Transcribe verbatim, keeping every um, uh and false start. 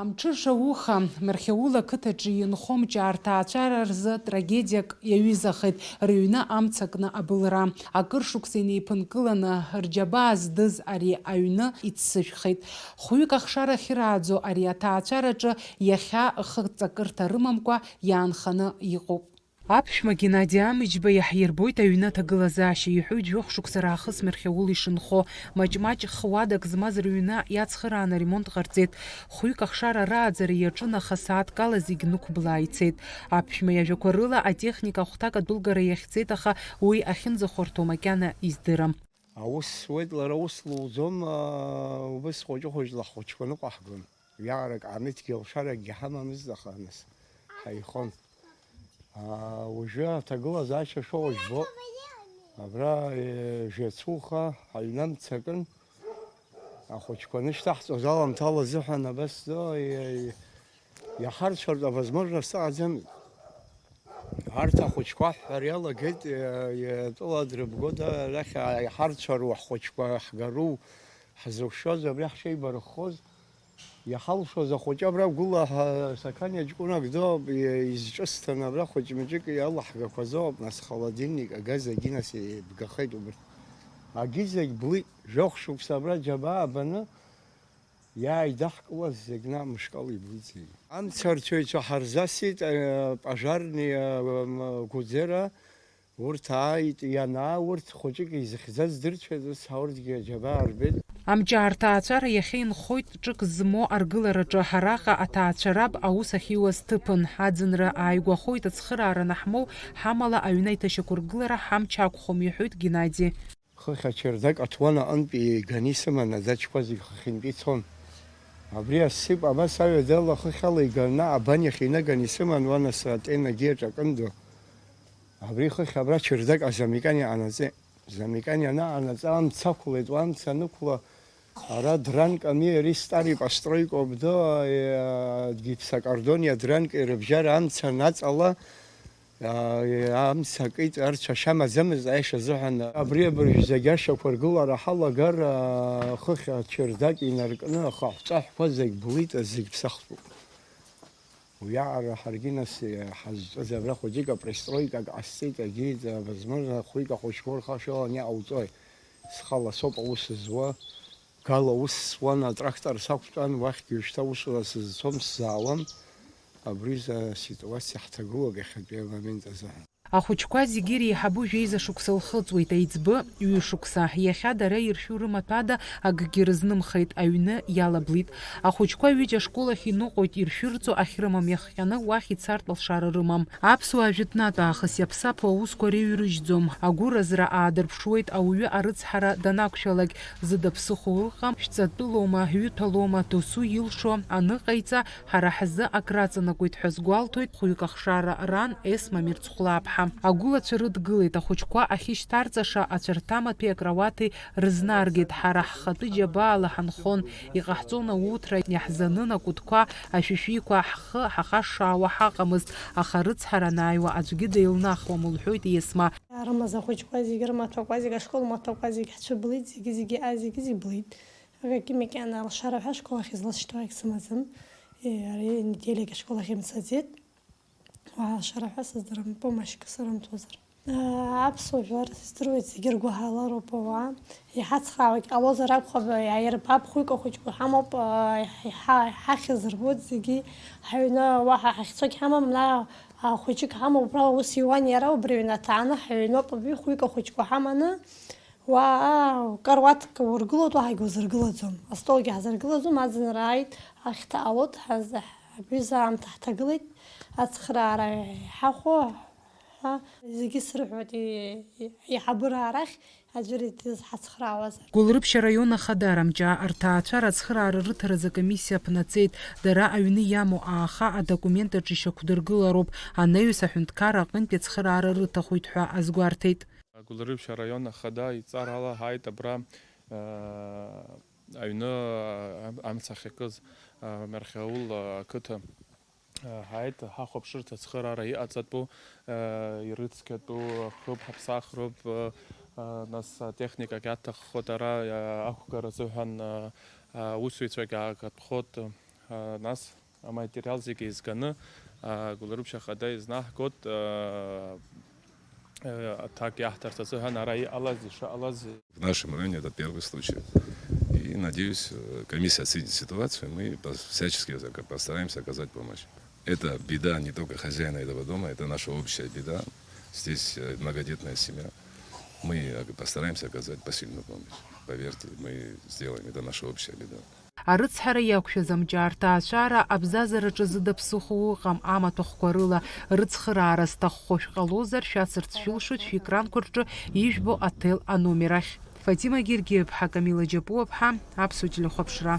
Амҽыша уха, Мархьаула ақыҭаҿы инхо амҿы арҭаацәара рзы трагедиак иаҩызахеит, рыҩны амца кны абылра. Акыр шықәса инеиԥынкыланы, рџьабаа здыз ари аҩны иццышәхеит. Хәҩык ахшара ахьырааӡо ари аҭаацәараҿы иахьа хыҵакырҭа рымамкәа иаанханы иҟоуп. Аԥшәма Геннади Амиџьба иаҳирбоит аҩны аҭагылазаашьа, иҳәоит, жәохә шықәса раахыс Мархьаула ишынхо. Маҷ-маҷ х-уадак змаз рыҩны иацхырааны аремонт ҟарҵеит. Хәҩык ахшара рааӡара иаҿын, аха сааҭк ала зегь нықәблаа ицеит. Аԥшәма иажәақәа рыла, атехника ахәҭак адәылгара иахьӡеит, аха уи ахьынӡахәарҭоу макьана издырам. Аус зуеит лара, ус луӡом, аа, убыс хәыҷы-хәыҷла ҳхәыҷқәа ныҟәаҳгон. Уиаҟарак аамеҭгьы алшаракгьы ҳамамызт, аха нас ҳаихон. Аа, уажәы аҭагылазаашьа шоуа жәбо. Абра, е, жәа-цәуха ҳаҩны амца акын. Ахәыҷқәа анышьҭаҳҵоз аламҭала азыҳәан абас ду, е, е, иаҳарцәартә авозможность ыҟаӡамызт. Арҭ ахәыҷқәа аҳәҳәара иалагеит, е, е, тәыла дрыбгода, арахь иҳарцәару ҳхәыҷқәа ҳгару, ҳзықәшәоз, абри ҳшеибарххоз, иҳалшоз ахәыҷы абра гәыла ҳа-, Сақаниа ҷкәынак ду, е, изҿысҭын, абра хәыҷ-мыҷык иалаҳгақәазоуп, нас холодильник, агаз, агьы нас еибгахеит убри. Агьы зегь блит, жәохә шықәса абра џьабаа баны, иааидаҳкылаз зегь наҟ мышкала иблит зегь. Амцарцәаҩцәа ҳарзасит, э, пожарни, э, м, Гәыӡера, урҭ ааит, ианаа, урҭ хәыҷык изыхьӡаз здырцәеит, ус ҳа урҭгьы аџьабаа рбеит. Амҿы арҭаацәара иахьа инхоит ҿык змоу аргылараҿы, араҟа аҭаацәараб аус ахьиуаз ҭыԥын. Аӡынра ааигәахоит, ацхыраара анаҳмоу, ҳамала аҩны аиҭашьақәыргылара ҳамч ақәхом, иҳәоит Геннади. Хыхь ачардак аҭуан аҟынтәи иганы исыман аӡаҷқәа зегь хыхьынтәи ицон. Абри асип абас аҩадала хыхь ала иганы абан иахь инаганы исыман, уа нас атенагьы аҿакын ду. Абри хыхь абра чардак азамекан иҟанаҵеит. Замекан ианаҟанаҵа амца ақәлеит, уа амца анықәла, ара дранк ами, ари старый постройкоуп ду, э, гипсокартониа дранк ирыбжьара амца наҵала, Амца акит, арцәашьа амаӡамызт аиаша азыҳәан. Абри абыржә зегь ашьақәыргылара ҳалагар, хыхь ачардак инаркны, ахаҳәҵәаҳәқәа зегь блит, зегь ԥсахтәуп. Уиаҟара ҳаргьы нас ҳазҿыз абра хәыҷык апристройкак ҟасҵеит, егьи, возможно, хәҩык ахәыҷқәа рхашәаланы иҟауҵои? Схала соуп аус зуа. Гала ус суан, атрактор сақәтәан, уахьгьы ушьҭа усура сызцом, сзаауам. Абри за ситуациа ҳҭагылоуп иахьатәи амомент азыҳәан. Ахәыҷқәа зегьы реиҳабу жәеиза шықәса лхыҵуеит, аиҵбы ҩышықәса. Иахьа дара иршәу рымаҭәада акгьы рызнымхеит, аҩны иалаблит. Ахәыҷқәа ҩыџьа ашкол ахь иныҟәоит, иршәырҵо ахьрымам иахҟьаны уахь ицартә алшара рымам. Аԥсуаа жәытәнатә аахыс иаԥсаԥу аусқәа реиҩрыжьӡом. Агәыразра аадырԥшуеит ауаҩы арыцҳара данақәшәалак, зыда ԥсыхәа ыҟам, шәҵатәылоума, ҩыҭәалоума, досу илшо аныҟаиҵа, ҳара ҳзы акраҵанакуеит ҳәа сгәалҭоит хәҩык ахшара ран Есма Мирцхәлаԥҳа. Агәылацәа рыдгылеит, ахәыҷқәа ахьышьҭарҵаша ацәарҭамаҭәеи акруаҭи рызнаргеит, ҳара ҳхатәы џьабаала ҳанхон, иҟаҳҵон ауҭра, иаҳзанын акәытқәа, ашәишәиқәа, ҳхы ҳахашшаауа ҳаҟамызт, аха рыцҳара анааиуа аӡәгьы деилнахуам, лҳәоит Есма. Рымаз ахәыҷқәа зегьы, рмаҭәақәа зегьы, ашкол маҭәақәа зегьы ҳцәыблит, зегьы-зегьы, а, зегьы-зегьы блит. Акгьы макьана алшара ҳәа ашкол ахь изласшьҭуа акгьы сымаӡам. Е, ари неделиак ашкол ахь имцаӡеит. Уаа, алшара ҳәа сыздырам, помашька сырымҭозар. Аԥсуа жәлар, сыздыруеит, зегьы ргәы ҳалароуп ауаа. Иҳацхраауагь ҟалозар акәхап, иааирбап, хәҩык ахәыҷқәа ҳамоуп, иҳа-, иҳахьыз рбоит зегьы, ҳаҩны уаҳа ҳахьцогь ҳамам, наҟ хәыҷык ҳамоуп, убра ус иуан иара, убри аҩны аҭааны, ҳаҩноуп, абри хәҩык ахәыҷқәа ҳаманы, уаа, каруаҭк ургылоит, уаҳагь узыргылаӡом, астолгьы ҳзыргылаӡом, аӡынра ааит, ахьҭа ҟалоит, ҳаз-, ҳҩыза аамҭа ҳҭагылеит, ацхыраара иҳахәо, ҳәа зегьы срыҳәоит, и-, и-, иҳабыра арахь аӡәыр идызҳацхраауазар. Гәылрыԥшь араион ахада Рамҷаа рҭаацәара ацхыраара рыҭаразы акомиссиа аԥнаҵеит, дара аҩны иамоу ааха адокумент аҿы ишьақәдыргылароуп, анаҩс аҳәынҭқарра аҟынтәи ацхыраара рыҭахоит ҳәа азгәарҭеит. Гәылрыԥшь араион ахада иҵарала ҳааит абра, аа, аҩны, аа, амца ахьакыз, аа, Мархьаул, аа, ақыҭа. Ҳаит, ҳахәаԥшырҭа ацхыраара иҟаҵатәу, ирыцқьатәу хыб ҳаԥсахроуп, нас атехникагь аҭаххоит ара, ақәгара азыҳәан аусзуҩцәагь аагатәхоит, А, нас аматериал зегьы еизганы, а, Гәылрыԥшь ахада изнаҳгоит, а, а, аҭак иаҳҭарц азыҳәан ара иҟалаз, ишыҟалаз. В нашем районе это первый случай. И, надеюсь, э, комиссия оценит ситуацию, и мы пос-, всячески ока-, постараемся оказать помощь. Это беда не только хозяина этого дома, это наша общая беда. Здесь, э, многодетная семья. Мы, э, постараемся оказать посильную помощь. Поверьте, мы сделаем, это наша общая беда. Арыцҳара иақәшәаз амҿы арҭаацәара абзазараҿы зыда ԥсыхәа ыҟам, амаҭәахәқәа рыла рыцхыраара зҭаххо шәҟалозар, шәацырц шәылшоит шәекранқәа рҿы ижәбо аҭел аномер ахь. Фатима Гергиаԥҳа, Камила Џьапуаԥҳа, Аԥсуа телехәаԥшра.